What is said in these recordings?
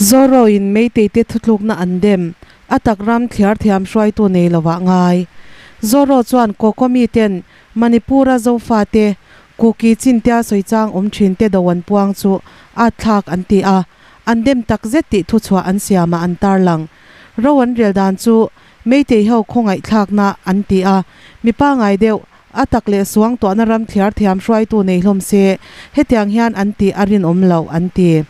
Zoro-in Meitei-te thutlukna an dem, a tak ram thliar thiam hruaitu nei lovah ngai. Zoro chuan Koko miten Manipur-a Zofate, Kuki chintia sawi chang awm thinte do an puang chu at thlak an ti a, an dem tak zet tih thuchhuah an siamah an tarlang. Ro an rel dan chu Meitei ho khawngaihthlakna an ti a, mi pangai deuh, a tak leh suang tuahna ram thliar thiam hruaitu nei hlawm se, hetiang hian an tih a rinawm loh an ti.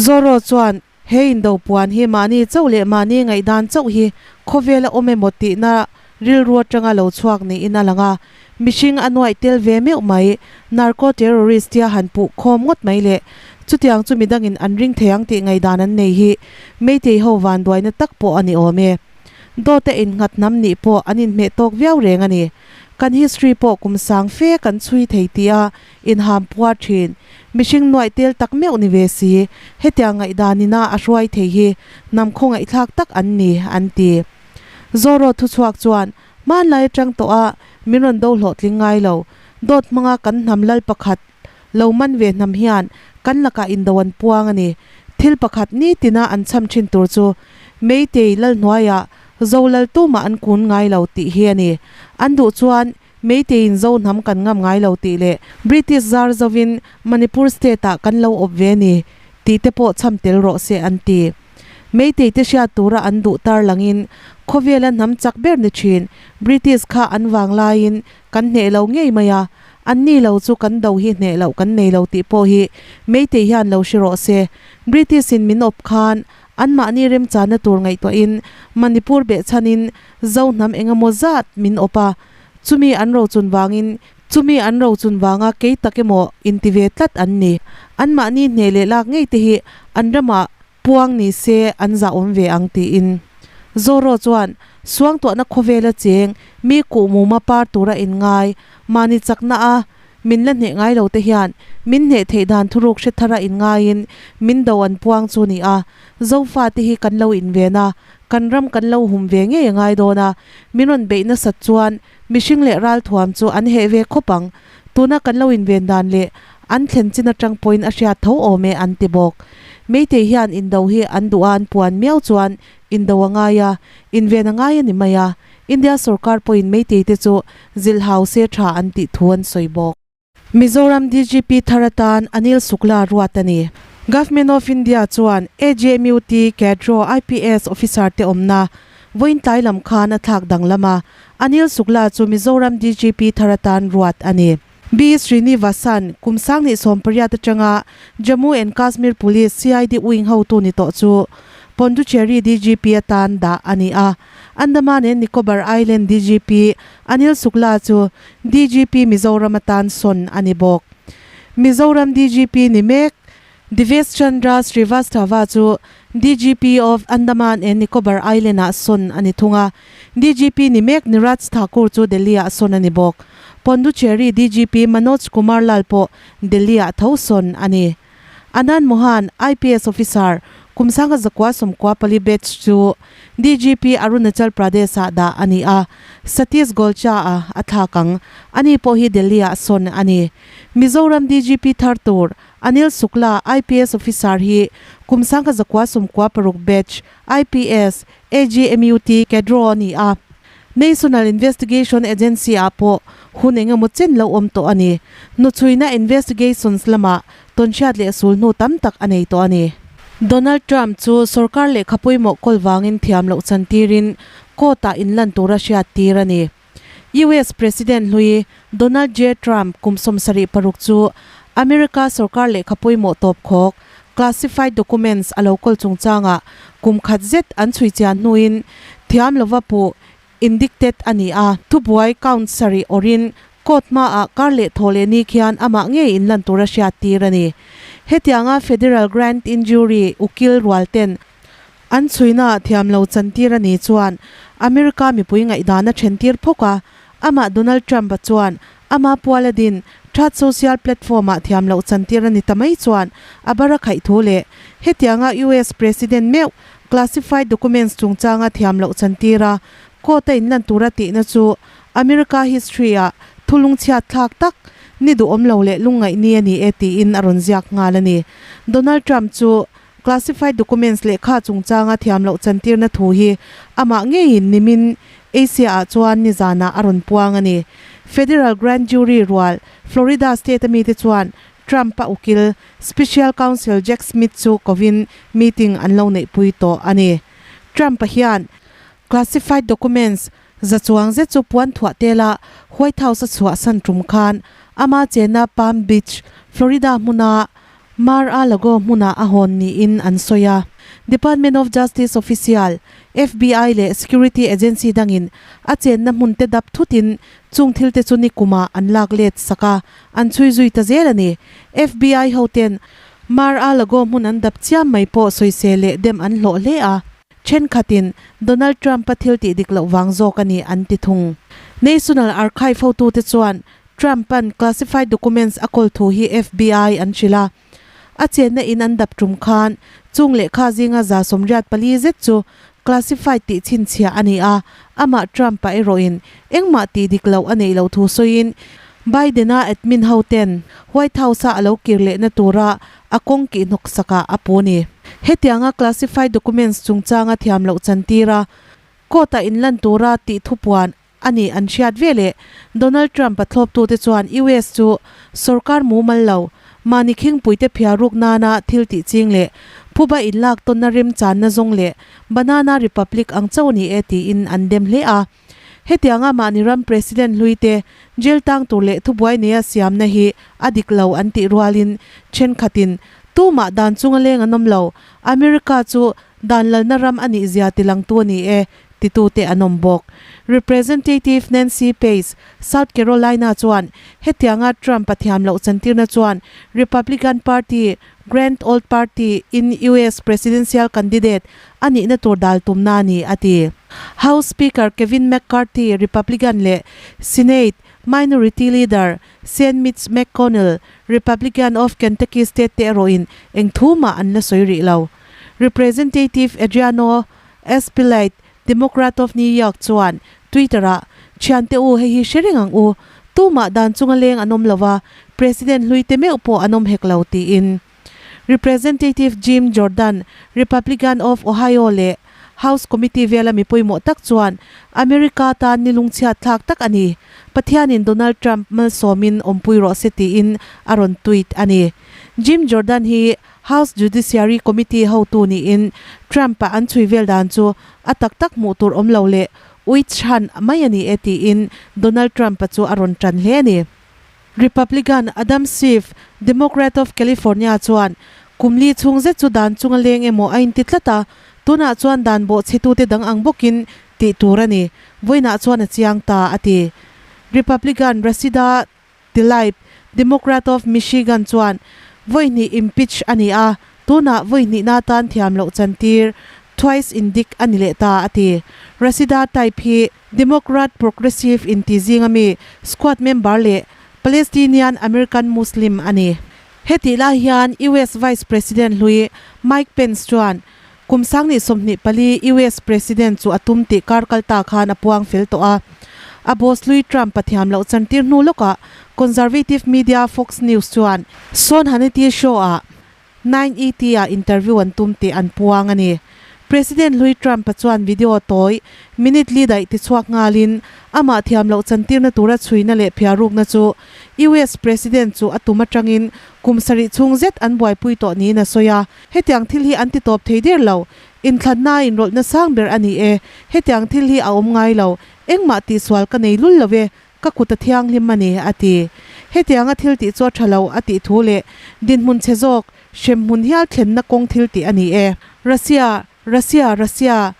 Zoro chuan he indo puan hi mahni chauh leh mahni ngaihdan chauh hi khawvela awm emaw tihna rilru atanga lo chhuak niin a lang a, mihring a nuaih tel ve meuh mai, narco terrorist tia han puh khawm ngawt mai leh chutiang chu midangin an ring thei ang tih ngaihdan an nei hi Meitei ho vanduaina tak pawh a ni awm e. Dawt a innghat hnam nih pawh an inhmeh tawk viau reng a ni. Kan history pawh kum sang fe kan chhui thei tih a inham puar thin. Mihring nuaih tel tak meuh ni ve si, hetiang ngaihdan ina a hruai thei hi hnam khawngaihthlak tak an ni, an ti. Zoro thuchhuak chuan, Hmanlai atang tawh a min rawn do hlawhtling ngai lo. Dawt hmanga kan hnam lal pakhat lo man ve hnam hian kan lakah indo an puang a ni. Thil pakhat nitina an cham thin tur chu Meitei Lalhnuaiah Zo lal tumah an kun ngai lo tih hi a ni. An duh chuan Meiteiin Zo hnam kan ngam ngai lo tih leh British zar zovin Manipur state-ah kan lo awp ve a ni tih te pawh cham tel rawh se an ti. Meitei te hriat tura an duh tar langin khawvela hnam chak ber ni thin British kha an vang laiin kan hneh lo ngei mai a, an ni lo chu kan do hi hneh loh kan nei lo tih pawh hi Meitei hian lo hre rawh se. British in min awp khan anmahni remchanna tur ngaihtuahin Manipur behchhanin Zo hnam engemaw zat min awp a, chumi an rochun vangin chumi an rochun vanga kei tak emaw inti ve tlat an ni. Anmahni hneh leh lak ngei te hi an ramah Puang ni se an zahawm ve ang tiin. Zoro chuan suangtuahna khawvela cheng mi kuhmuma par tura inngai, mahni chakna a min la hneh ngai lo te hian min hneh theih dan thuruk hre thara inngaiin min do an puang chu ni a, Zofa te hi kan lo inven a, kan ram kan lo hum ve ngei a ngai dawn a, min rawn beih nasat chuan mihring leh ralthuam chu an heh ve khawp ang, tuna kan lo inven dan leh An thlen chin atang pawhin a hriat tho awm e an ti bawk. Meitei hian indo hi an duh a an puan miau chuan indo a ngai a, inven a ngai a ni mai a. India sorkar pawhin Meitei te chu zilhhau se tha an tih thu an sawi bawk. Mizoram DGP thar atan Anil Shukla ruat a ni. Government of India chuan AJMUT Cadre IPS officer te awmna vawiin tlai lam khan a thlak danglam a, Anil Shukla chu Mizoram DGP thar atan ruat a ni. B. Srinivasan, kum 2018 atanga Jammu and Kashmir Police CID wing hotu ni tawh chu Pondicherry DGP atan dah a ni a. Andaman and Nicobar Island DGP Anil Shukla chu DGP Mizoram atan sawn a ni bawk. Mizoram DGP ni mek Divesh Chandra Srivastava chu DGP of Andaman and Nicobar Island ah sawn a ni thung a, DGP ni mek Niraj Thakur chu Delhi ah sawn a ni bawk. Pondicherry DGP Manoj Kumar Lal pawh Delhi ah tho sawn a ni. Anand Mohan, IPS officer, kum 1994 batch chu DGP Arunachal Pradesh ah dah a ni a, Satish Golcha a a thlak ang. Ani pawh hi Delhi ah sawn a ni. Mizoram DGP thar tur Anil Shukla, IPS officer hi kum 1996 batch IPS, AGMUT, cadre a ni a. National Investigation Agency ah pawh hun eng emaw chen lo awm tawh a ni. Hnuchhuina investigations lamah tawnhriat leh sul hnu tam tak a nei tawh a ni. Donald Trump chu sorkar lehkha pawimawh kawl vangin thiam loh chantirin court-ah inlan tura hriattir a ni. US President hlui Donald J. Trump kum 76 chu America sorkar lehkha pawimawh tawpkhawk, classified documents, a lo kawl chungchangah kum khat zet an chhui chian hnuin thiam lova puh, indicted, a ni a. Thubuai count sarih awrhin court hmaah kar leh thaw leh ni khian amah ngei inlan tura hriattir a ni. Hetianga Federal Grand Injury ukil rual ten An chhuina thiam lo chantir a nih chuan America mipui ngaihdan a thentir phawk a, amah Donald Trump-a chuan ama pual a din Truth Social platform-ah thiam loh chantir a ni ta mai chuan a bar a khaih thu leh hetianga US President meuh classified documents chungchanga thiam loh chantir a court-a inlan tura tihna chu America history-ah thu lungchhiat thlak tak ni duhawm lo leh lungngaih ni a ni e tiin a rawn ziak nghal a ni. Donald Trump chu. Classified documents lehkha chungchanga thiam loh chantirna thu hi amah ngeiin nimin Asia-ah chuan nizanah a rawn puang a ni. Federal Grand Jury rual Florida state a mite chuan Trump-a ukil Special Counsel Jack Smith chu kovin meeting an lo neihpui tawh a ni. Trump-a hian classified documents za chuang zet chu puan thuah tela White House a chhuahsan tum khan ama chena Palm Beach, Florida hmuna Mar-a-Lago hmunah a hawn niin an sawi a. Department of Justice official, FBI leh security agency dangin a chenna hmun te dap thutin chung thil te chu nikumah an lak let sak a, an chhui zui ta zel a ni. FBI hoten Mar-a-Lago hmun an dap chiam mai pawh sawisel leh dem an hlawh hle a. Thenkhatin Donald Trump-a thil tih dik loh vang zawk a ni an ti thung. National Archive hotute chuan Trump-a'n classified documents a kawl thu hi FBI an hrilh a. A chenna in an dap tum khan chung lehkha zinga 84 zet chu classified tih chhinchhiah a ni a, amah Trump-a erawhin engmah tih dik loh a neih loh thu sawiin Biden-a admin hoten White House-a a lo kir lehna tura a kawng kih hnawksakah a pu a ni. Hetianga classified documents chungchanga thiam loh chantir a, court-a inlan tura tih thupuan a nih an hriat ve leh Donald Trump-a thlawptute chuan US chu sorkar mumal lo, mahni khingpuite phiar ruk nana thil tih ching leh phuba inlak tawnna remchanna zawng leh banana republic ang chauh a ni e tiin an dem hle a. Hetianga mahni ram President hluite jail tang tur leh thubuai neia siamna hi a dik lo an tih rualin thenkhatin tumah dan chunga leng an awm lo, America chu dan lalna ram a nih zia tilangtu a ni e titute an awm bawk. Representative Nancy Pace, South Carolina chuan hetianga Trump a thiam loh chantirna chuan Republican Party Grand Old Party in US presidential candidate a nihna tur dal tumna a ni, a ti. House Speaker Kevin McCarthy, Republican leh Senate Minority Leader Sen Mitch McConnell, Republican of Kentucky State te erawhin eng thu mah an la sawi rih lo. Representative Adriano Espelite, Democrat of New York chuan Twitter-ah, Thiante u, hei hi hre reng ang u. Tumah dan chunga leng an awm lo va, President hlui te meuh pawh an awm hek lo, tiin. Representative Jim Jordan, Republican of Ohio leh House Committee vela mi pawimawh tak chuan, America tan ni lungchhiat thlak tak a ni. Pathianin Donald Trump malsawmin awmpui rawh se tiin a rawn tweet a ni. Jim Jordan hi House Judiciary Committee hotu niin Trump-a an chhui vel dan chu a tak tak hmuh tur awm lo leh witch hunt mai a ni e tiin Donald Trump-a chu a rawn tan hle a ni. Republican Adam Schiff, Democrat of California chuan kum li chhung zet chu dan chunga leng emaw a inti tlat a, tunah chuan dan bawhchhetute dang ang bawkin tih tur a ni, vawiinah chuan a chiang ta a ti. Republican Rashida Tlaib, Democrat of Michigan chuan vawi hnih impeach a ni a, tunah vawi hnihna tan thiam loh chantir, twice indict, a ni leh ta, a ti. Rashida Tlaib hi Democrat Progressive inti zinga mi squad member leh Palestinian American Muslim a ni. Hetih lai hian US Vice President hlui Mike Pence chuan kum 2024 US President chu a tum tih kar kal ta khan a puang fel tawh a. A boss hlui Trump a thiam loh chantir hnu lawkah conservative media Fox News chuan Sean Hannity show-ah 9ET ah interview an tum tih an puang a ni. President hlui Trump-a chuan video tawi minute li daih tichhuak nghalin amah thiam loh chantirna tura chhuina leh phiarukna chu US President chu a tum atangin kum sarih chhung zet an buaipui tawh niin a sawi a. Hetiang thil hi an ti tawp thei der lo. Inthlanna inrawlhna sang ber a ni e. Hetiang thil hi a awm ngai lo. Engmah tihsual ka nei lul lo e. Ka kut a thianghlim a ni, a ti. Hetianga thil tih chu a tha lo, a tih thu leh dinhmun chhe zawk, hremhmun hial thlenna kawng thil tih a ni e. Russia, Russia, Russia,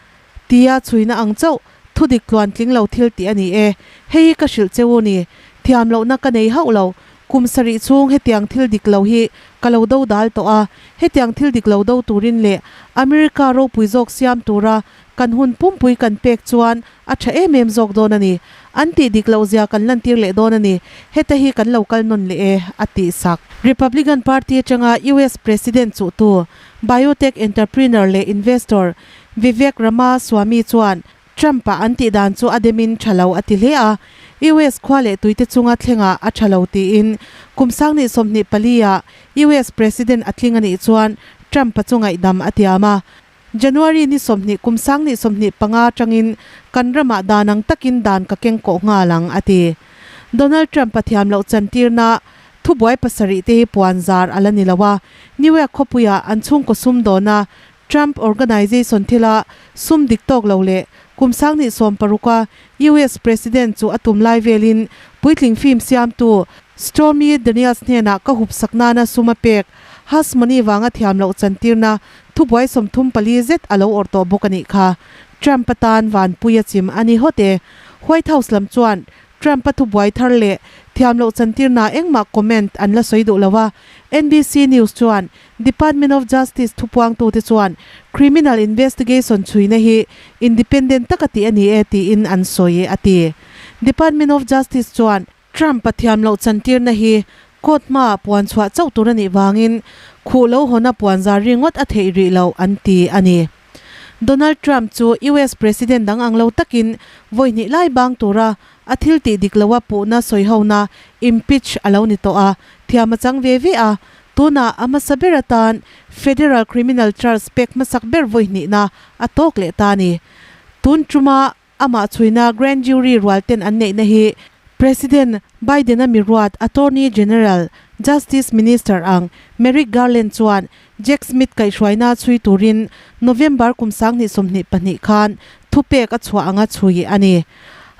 tia chhuina ang chauh thudik tluan tling lo thil tih a ni e. Hei hi ka hrilh che u ni. Thiam lohna ka nei hauh lo. Kum sarih chhung hetiang thil dik lo hi ka lo do dal tawh a. Hetiang thil dik lo do turin leh America ropui zawk siam tura kan hun pumpui kan pek chuan a tha em em zawk dawn a ni. An tih dik loh zia kan lantir leh dawn a ni. Heta hi kan lo kal nawn leh e, a tih sak. Republican Party atanga US President chuhtu, biotech entrepreneur leh investor Vivek Ramaswamy chuan Trump-a an tih dan chu a demin tha lo a ti hle a, US khua leh tuite chunga thlengah a tha lo tiin kum 2024-ah US President a tling a nih chuan Trump-a chu ngaihdam a tiam a. January ni 20 kum 2025 atangin kan ramah dan ang takin dan ka keng kawh nghal ang, a ti. Donald Trump-a thiam loh chantirna thubuai pasarih te hi puan zar a la ni lo a, New York khawpuiah an chhungkaw sum dawna Trump Organization thila sum dik tawk lo leh kum 2016 a US President chu a tum lai velin puitling film siamtu Stormy Daniels hnenah ka hupsak nana sum a pek Hush Money vanga thiam loh chantirna thubuai 34 zet a lo awrh tawh bawk a nih kha. Trump atan vanpui a chim a ni hawt e. White House lam chuan Trump-a thubuai thar leh thiam loh chantirna engmah comment an la sawi duh lo a, NBC News chuan Department of Justice thupuangtute chuan criminal investigation chhuina hi independent taka tih a ni e tiin an sawi a ti. Department of Justice chuan Trump-a thiam loh chantirna hi court hmaah puan chhuah chauh tur a nih vangin khuh lo hawna puan zar ringawt a theih rih loh an ti a ni. Donald Trump chu US President dang ang lo takin vawi hnih lai bang tura a thil tih dik loa puhna sawihona impeach a lo ni tawh a, thiam a chang ve ve a, tunah a hmasa ber atan federal criminal charge pek hmasak ber vawi hnihna a tawk leh ta a ni. Tun tuma Amah chhuina Grand Jury rualten an neihna hi President Biden-a miruat Attorney General, Justice Minister ang Merrick Garland chuan Jack Smith kaihhruaina chhui turin November kum 2022 khan thupek a chhuah anga chhui a ni.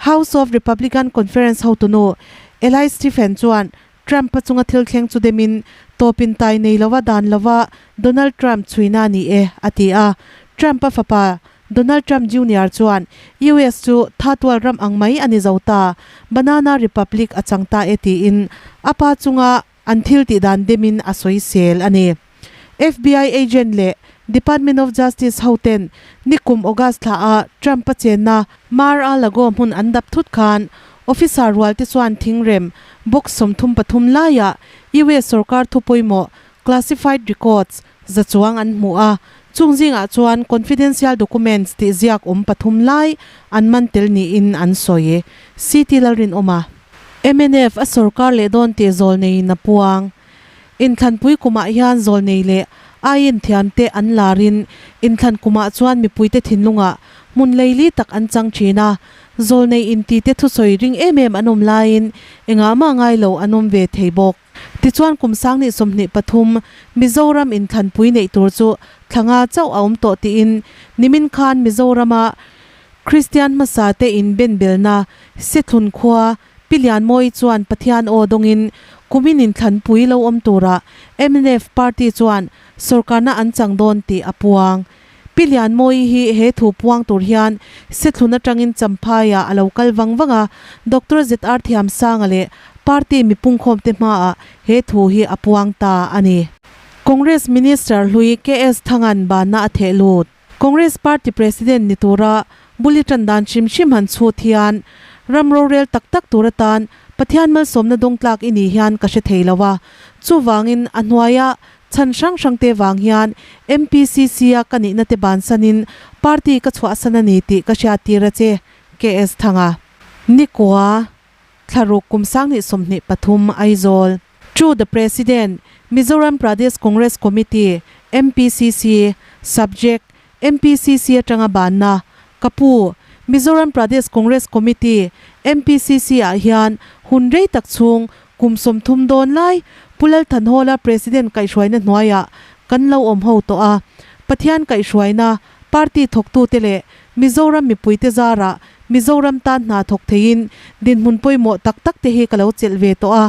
House of Republican Conference hotunu Elise Stephen chuan Trump-a chunga thil thleng chu demin tawpin tai nei lova dan lova Donald Trump chhuina a ni e, a ti a. Trump-a fapa Donald Trump Junior chuan US chu thatual ram ang mai a ni zo ta, Banana Republic a chang ta e tiin a pa chunga an thil tih dan demin a sawisel a ni. FBI agent leh Department of Justice hoten nikum August thla a Trump-a chenna Mar-a-Lago hmun an dap thut khan officer rualte chuan thingrem box 33 laiah US sorkar thu pawimawh classified records za chuang an hmu a, chung zingah chuan confidential documents tih ziak awm pathum lai an man tel niin an sawi. CT Lalrinawma. Mnf a sorkar leh dawn tih zawl neiin a puang. Inthlanpui kumah hian zawlnei leh aiin thiamte an larin inthlan kumah chuan mipuite thinlungah hmun leili tak an chang thin a, zawlnei intite thusawi ring em em an awm laiin engah mah ngai lo an awm ve thei bawk. Tichuan kum 2023 Mizoram inthlanpui neih tur chu thla nga chauh a awm tawh tiin nimin khan Mizorama Kristian hmasate inbenbelna Sethlun khua Pi Lianmawii chuan Pathian aw dawngin kumin inthlanpui lo awm turah mnf party chuan sorkarna an chang dawn tih a puang. Pi Lianmawii hi he thu puang tur hian Sethlun atangin Champhaiah a lo kal vang vang a, Doctor ZR Thiamsanga leh party mipungkhawmte hmaah he thu hi a puang ta a ni. Congress Minister hlui KS Thangan banna a theh lut. Congress Party President ni tura buli tan dan hrim hrim han chhut hian ram rorel tak tak tur atan Pathian malsawmna dawng tlak i nih hian ka hre thei lo a. Chuvangin a hnuaia chhan hrang hrang te vang hian MPCC a ka nihna te bansanin party ka chhuahsan a ni tih ka hriattir a che, KS Thanga. Nikua. Thlaruk kum 2023 Aizawl. To the President, Mizoram Pradesh Congress Committee, MPCC, Subject, MPCC atanga banna, Ka pu, Mizoram Pradesh Congress Committee, MPCC, ah hian hun rei tak chhung kum 30 dawn lai Pu Lalthanhawla President kaihhruaina hnuaiah kan lo awm ho tawh a. Pathian kaihhruaina, party thawktute leh Mizoram mipuite zarah Mizoram tan hna thawk theiin dinhmun pawimawh tak tak te hi ka lo chelh ve tawh a.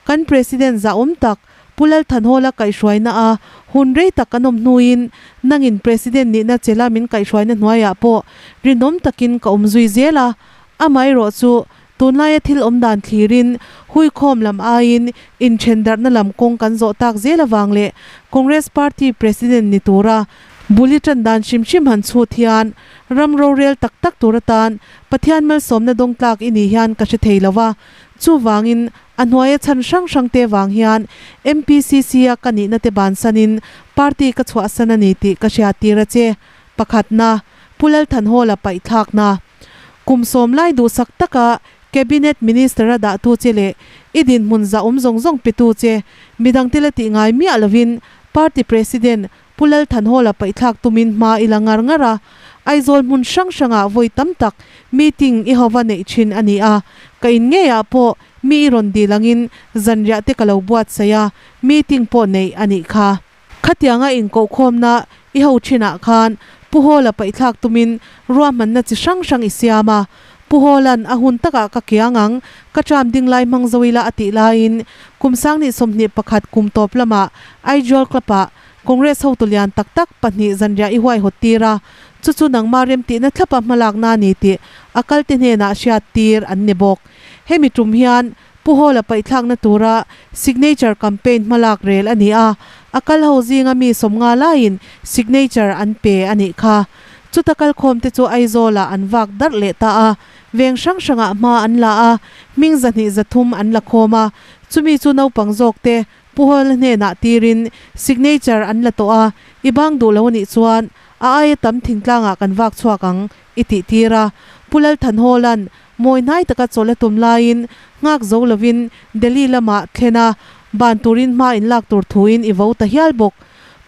Kan President zahawm tak Pu Lalthanhawla kaihhruaina a hun rei tak kan awm hnuin nangin President nihna chela min kaihhruaina hnuaiah pawh rinawm takin ka awm zui zel a. Amaherawh chu tunlaia thil awm dan thlirin huikhawm lam aiin inthendarhna lam kawng kan zawh tak zel avang leh Congress Party President ni tura Buli tan dan hrim hrim han chhut hian ram rorel tak tak tur atan Pathian malsawmna dawng tlak i nih hian ka hre thei lo a, chuvangin a hnuaia chhan hrang hrang te vang hian MPCC a ka nihna te bansanin party ka chhuahsan a ni tih ka hriattir a che. Pakhatna, Pu Lalthanhawla paihthlakna. Kum sawm lai duhsak taka Cabinet Minister a dahtu che leh i dinhmun zahawm zawng zawng petu che midangte la tih ngai miah lovin Party President. Pu Lal Thanhawla paihthlak tumin hma i la ngar ngar a, Aizawl hmun hrang hrangah vawi tam tak meeting i hova neih thin a ni a, ka in ngeiah pawh mi i rawn dil angin zanriah te ka lo buatsaih a, meeting pawh neih a nih kha. Khatianga inkohkhawmna i ho thinah khan Pu Hawla paihthlak tumin ruahmanna chi hrang hrang i siam a. Pu Hawla'n a hun takah ka kiang ang, ka tram ding lai hmang zo ila a tih laiin kum sanghnih 21 kum tawp lamah Aizawl Club-ah Congress hotu lian tak tak pahnih zanriah i huaihawt tir a, chu chu nangmah remtihna thlapa hmalakna a ni tih a kalte hnenah hriat tir an ni bawk. Hemi tum hian Pu Hawla paihthlakna tura signature campaign hmalak rel a ni a, a kal ho zinga mi sawmnga laiin signature an pe a nih kha. Chuta kalkhawmte chu Aizawlah an vak darh leh ta a, veng hrang hrangah hma an la a, hming zahnih zathum an la khawm a, chumi chu naupang zawkte Pu Hawla hnenah tirin signature an la tawh a, i bang duh lo a nih chuan a aia tam thingtlangah kan vak chhuak ang i tih tir a, Pu Lalthanhawla'n Mawi hnai taka chawlh a tum laiin nghak zo lovin Delhi lamah thlen a, ban turin hma in lak tur thuin i vo ta hial bawk.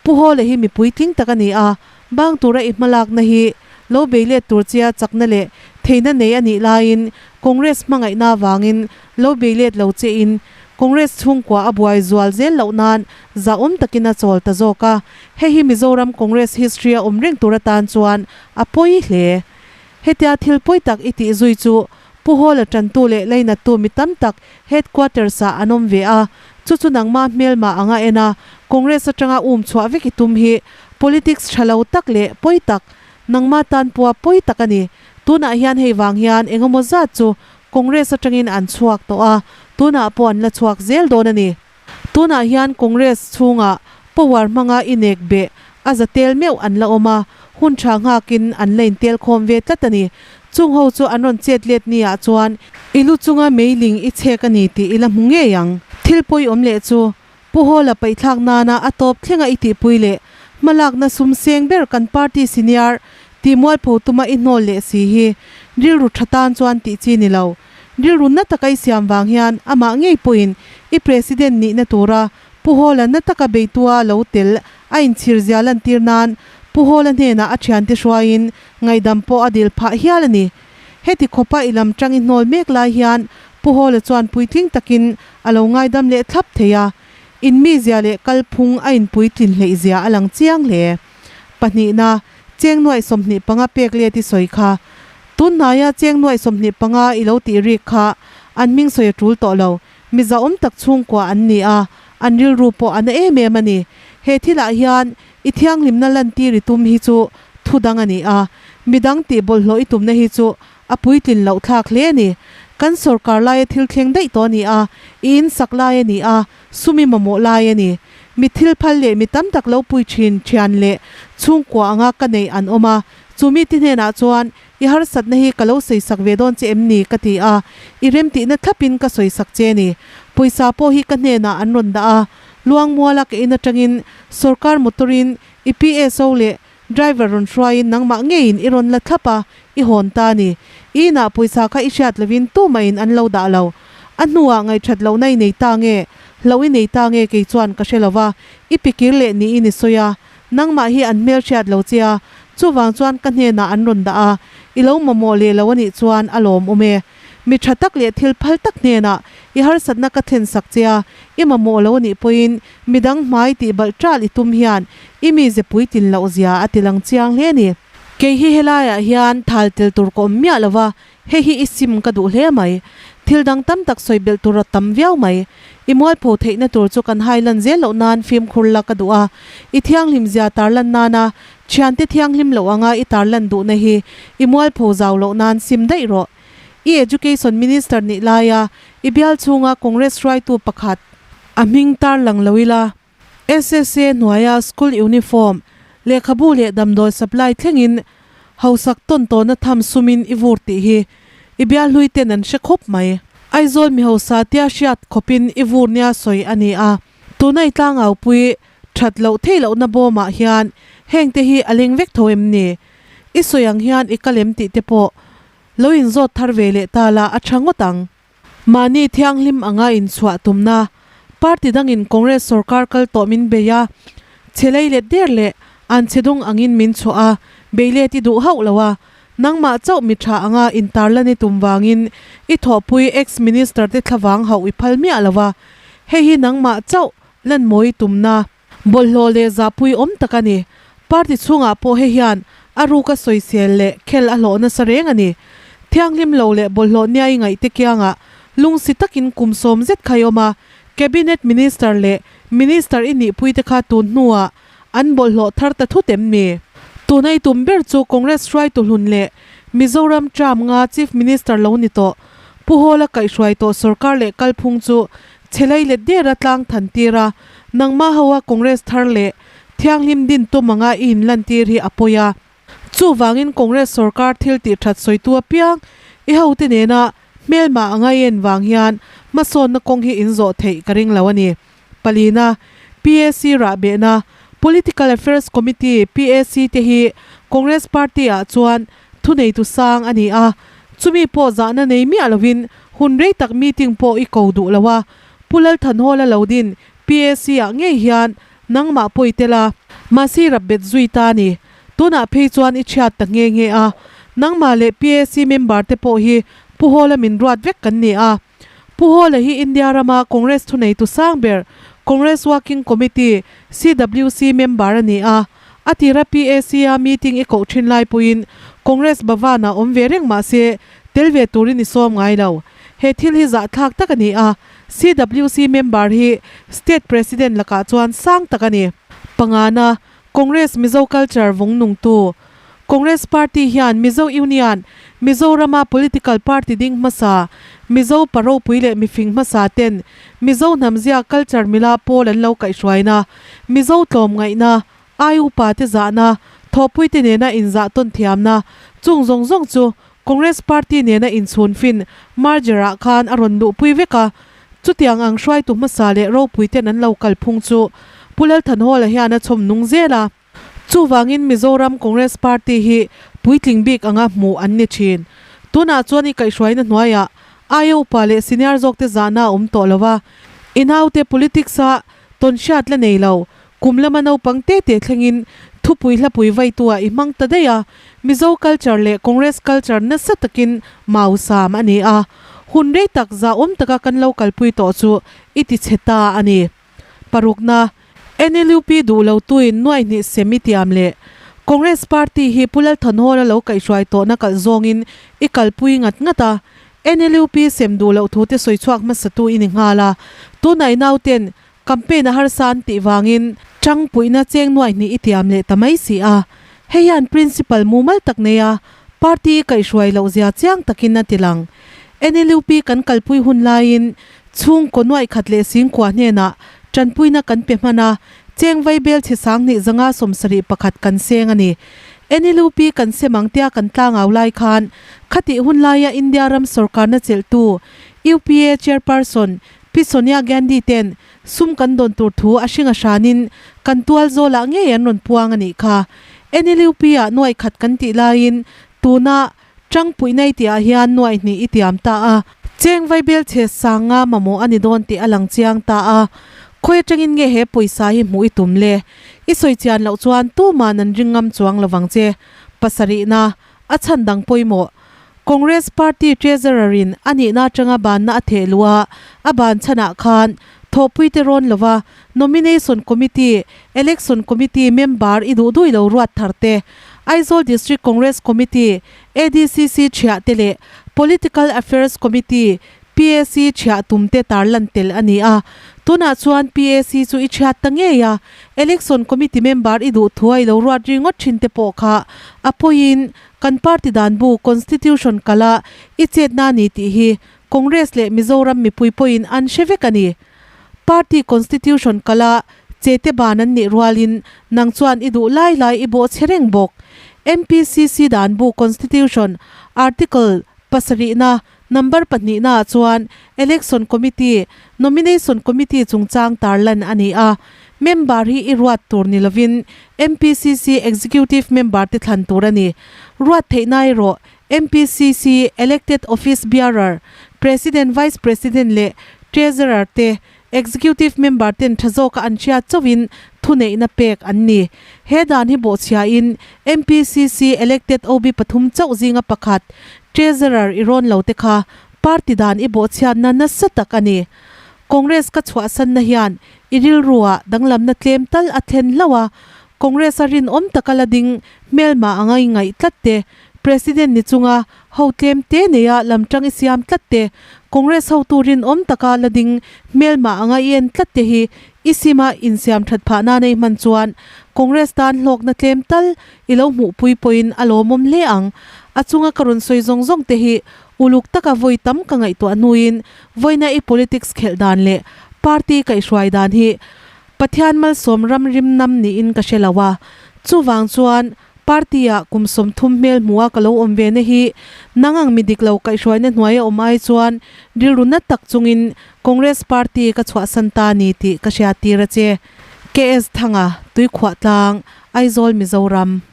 Pu Hawla hi mi puitling tak a ni a, bang tura i hmalakna hi lo bei let tur chia chakna leh theihna nei a nih laiin Congress hmangaihna avangin lo bei let lo chein Congress chhungkua a buai zual zel loh nan zahawm takin a chawl ta zawk a, hei hi Mizoram Congress history a awm reng tur atan chuan a pawi hle. Hetia thil pawi tak i tih zui chu Pu Hawla tantu leh leinattu mi tam tak Headquarters ah an awm ve a, chu chu nangma hmelma anga en a, Congress atanga um chhuah vek i tum hi politics tha lo tak leh pawi tak, nangma tan pawha pawi tak a ni. Tunah hian hei vang hian engemaw zat chu Congress atangin an chhuak tawh a, tunah pawh an la chhuak zel dawn a ni. Tunah hian Congress chhungah power hmanga inek beh a za tel meuh an la awm a, hun tha nghakin an la intel khawm ve tlat a ni. Chung ho chu an rawn chet let ni ah chuan i lu chunga meiling i chhek a ni tih i la hmu ngei ang. Thil pawi awm leh chu Pu Hawla paihthlak nana a tawp thlenga i tihpui leh hmalakna sum seng ber kan party senior tih mualpho tuma i hnawl leh si hi rilru tha tan chuan tih chi ni lo. Rilru na taka i siam vang hian amah ngei pawhin i President nihna tura Pu Hawla na taka beitua lo tel a inchhir zia lantir nan Pu Hawla hnenah a thiante hruaiin ngaihdam pawh a dil phah hial a ni. Heti khawpa i lam tang i hnawl mek lai hian Pu Hawla chuan puitling takin a lo ngaidam leh thlap thei a, in mizia leh kalphung a inpuitlin hleih zia a lang chiang hle. Pahnihna, cheng nuaih 25 pek let i sawi kha. Tun hnaia cheng nuaih 25 i lo tih rik kha an hming sawi a tul tawh lo. Mi zahawm tak chhungkua an ni a, an rilru pawh a na em em a ni. He thilah hian i thianghlimna lantir i tum hi chu thu dang a ni a, midang tih bawlhhlawh i tumna hi chu a puitlin loh thlak hle a ni. Kan sawrkar laia thil thleng daih tawh a ni a, i insak lai a ni a, sum i mamawh lai a ni. Mi thil phal leh mi tam tak lo pui thin thian leh chhungkua anga ka neih an awm a, chu mite hnenah chuan i harsatna hi ka lo sawisak ve dawn che em ni ka ti a, i remtihna thlapin ka sawisak che ni. Pawisa pawh hi ka hnenah an rawn dah a, Luangmuala ka in atangin sawrkar motor-in i PSO leh Driver rawn hruaiin nangmah ngeiin i rawn la thlap a, i hawn ta a ni. I inah pawisa kha i hriat lovin tumahin an lo dah lo. A hnuah ngaihthat lohna i nei ta nge, hlauh i nei ta nge kei chuan ka hre lo va, i pikir leh niin i sawi a. Nangmah hi an hmel hriat lo che a, chuvang chuan ka hnenah an rawn dah a, i lo mamawh leh lo a nih chuan a lawmawm e. Mi tha tak leh thil phal tak hnenah i harsatna ka thlen sak che a, i mamawh lo a nih pawhin midang hmai tih balh ṭal i tum hian i mize puitlin loh zia a ti lang chiang hle a ni. Kei hi helaiah hian thal tel tur ka awm miah lo va, hei hi i sim ka duh hle mai. Thil dang tam tak sawi belh tur a tam viau mai. I mualpho theihna tur chu kan hai lan zel loh nan fimkhur la ka duh a, i thianghlim zia tar lan nana thiante thianghlim loh anga i tar lan duhna hi i mualpho zau loh nan sim daih rawh. I Education Minister nih laia i bial chhunga Congress hruaitu pakhat, a hming tar lang lo ila, SSA hnuaia school uniform, lehkhabu leh damdawi supply thlengin hausak tawn tawna tham sumin i vur tih hi i bial hlui ten an hre khawp mai. Aizawl mi hausa tia hriat khawpin i vur nia sawi a ni a, tuna i tlangaupui that loh theih lohna bawmah hian hengte hi a leng vek tho em ni? I sawi ang hian i kalem tih te pawh lo inzawt thar ve leh ta la a tha ngawt ang. Mahni thianghlim anga inchhuah tumna party dangin Congress sorkar kal tawh min bei a. Chhe lei let der leh an chhe dung angin min chhuah a, bei let i duh hauh lo a, nangmah chauh mi tha anga intarlan i tum vangin i thawhpui ex-minister te thlavang hauh i phal miah lo a, hei hi nangmah chauh lan mawi tumna bawlhhlawh leh zahpui awm tak a ni. Party chhungah pawh hei hian a ruka sawisel leh khel a hlawh nasa reng a ni. Thianghlim lo leh bawlhhlawh niai ngaihte kiangah lungsi takin kum sawm zet kha i awm a, Cabinet Minister leh Minister i nihpuite kha tun hnuah an bawlhhlawh thar ta thut em ni? Tuna i tum ber chu Congress hruaitu hlun leh Mizoram term nga Chief Minister lo ni tawh Pu Hawla kaihhruai tawh sorkar leh kalphung chu chhe lei let dera tlang than tir a, nangmah hoa Congress thar leh thianghlim din tum anga i inlantir hi a pawi a. Chuvangin Congress sorkar thil tih that sawitu apiang i hote nena hmelma a ngai en vang hian hmasawnna kawng hi inzawh theih ka ring lo a ni. Palina, PAC rahbehna, Political Affairs Committee, PAC, te hi Congress party ah chuan thuneitu sang a ni a, chumi pawh zahna nei miah lovin hun rei tak meeting pawh i ko duh lo a, Pu Lalthanhawla lo din PAC ah ngei hian Nangmah pawi tel a, mahse rap bet zui ta a ni. Tunah phei chuan i chhiat ta nghe nghe a. Nangmah leh PAC member te pawh hi Pu Hawla min ruat vek kan ni a. Pu Hawla hi India rama Congress thuneitu sang ber Congress Working Committee, CWC, member a ni a. A tira PAC a meeting i koh thin lai pawhin Congress Bhavan ah awm ve reng mahse tel ve turin i sawm ngai lo. He thil hi zahthlak tak a ni a, CWC member hi State President lakah chuan sang tak a ni. Pangana, Congress Mizo Culture vawng nungtu. Congress Party hian Mizo Union, Mizorama political party ding hmasa, Mizo pa ropui leh mifing hmasa ten Mizo hnamzia culture mila pawl an lo kaihhruaina, Mizo tlawmngaihna, Ai upa te zahna, thawhpui te nena inzah tawn thiamna, chung zawng zawng chu Congress party nena inchhun fin merger ah khan a rawn luhpui vek a. Chutiang ang hruaitu hmasa leh ropui ten an lo kal phung chu Pu Lalthanhawla hian a chhawm nung zel a. Chuvangin Mizoram Congress party hi puitling bik anga hmuh an ni thin. Tunah chuan i kaihhruaina hnuaiah aia upa leh senior zawkte zahna a awm tawh lo a. I naute politics a tawnhriat la nei lo Kum lama naupang te te thlengin thupui hlapui vaitu-ah i hmang ta daih a, Mizo culture leh Congress culture nasa takin mau sam a ni a, hun rei tak zahawm taka kan lo kalpui tawh chu i ti chhe ta a ni. Parukna, NLUP duh lotuin nuai hnih sem i tiam leh Congress party hi Pu Lalthanhawla lo kaihhruai tawhna kalh zawngin i kalpui ngat ngat a, NLUP sem duh loh thute sawi chhuak hmasatu i ni nghal a, tunah i nauten Campaign a harsa an tih vangin tang puihna cheng nuai hnih i tiam leh ta mai si a. Hei hian principal mumal tak nei a, party i kaihhruai loh zia chiang takin a ti lang. NLUP kan kalpui hun laiin chhungkaw nuaih khat leh singkua hnenah tanpuina kan pe hman a, cheng vaibel chhe sanghnih zanga 71 kan seng a ni. NLUP kan sem ang tia kan tlangau lai khan khatih hun laia India ram sorkarna chelhtu UPA chairperson Pi Sonia Gandhi ten sum kan dawn tur thu a hring a hranin kan tual zawlah ngei an rawn puang a nih kha. NLUP ah nuai khat kan tih laiin tuna tangpui nei tihah hian nuai hnih i tiam ta a. Cheng vaibel chhe sang nga mamawh a ni dawn tih a lang chiang ta a. Khawi atangin nge he pawisa hi hmuh i tum le? I sawi chian loh chuan tuman an ring ngam chuang lovang che. Pasarihna A chhan dang pawimawh. Congress Party Treasurer in a nihna atanga banna a theh luh a, a ban chhanah khan thawhpuite rawn lova Nomination Committee, Election Committee member i duh duih lo ruat thar te, Aizawl District Congress Committee, ADCC, thiah te leh Political Affairs Committee, PAC chhiah tum te tarlan tel a ni a, tunah chuan PAC chu i chhiat ta ngei a, Election Committee member i duh thu a i lo ruat ri ngawt thin te pawh kha a pawiin kan party dan bu Constitution kala i chetna a ni tih hi Congress leh Mizoram mipui pawhin an hre vek a ni. Party Constitution kala che te ban an nih rualin nang chuan i duh lai lai i bawh chhe reng bawk. MPCC dan bu Constitution Article pasarihna Number pahnihnaah chuan Election Committee, Nomination Committee chungchang tarlan a ni a. Member hi i ruat tur ni lovin MPCC Executive Member te thlan tur a ni. Ruat theihna erawh MPCC Elected Office Bearer, President, Vice President leh Treasurer te. Executive member ten tha zawka an hriat chauhin thuneihna pek an ni. He dan hi bawhchhiain MPCC elected OB pathum chauh zinga pakhat Treasurer i rawn lo te kha party dan i bawhchhiatna nasa tak a ni. Congress ka chhuahsanna hian i rilruah danglamna tlem tal a thlen hlauh a, Congress a rinawm taka la ding hmelma anga i ngaih tlat te, President ni chunga ho tlem te neia lamtang i siam tlat te, Congress hotu rinawm taka la ding hmelma anga i en tlat te hi i sima insiam that phah nana i hman chuan Congress tan hlawkna tlem tal i lo hmuhpui pawhin a lawmawm hle ang. A chunga ka rawn sawi zawng zawng te hi uluk taka vawi tam ka ngaihtuah hnuin vawiina i politics khelh dan leh party kaihhruai dan hi Pathian malsawm ram rim nam niin ka hre lo a, chuvang chuan party-ah kum 30 hmel hmuha ka lo awm ve na hi nang ang mi dik lo kaihhruaina hnuaia awm ai chuan rilru na tak chungin Congress party ka chhuahsan ta ni tih ka hriattir a che. KS Thanga, Tuikhuahtlang, Aizawl, Mizoram.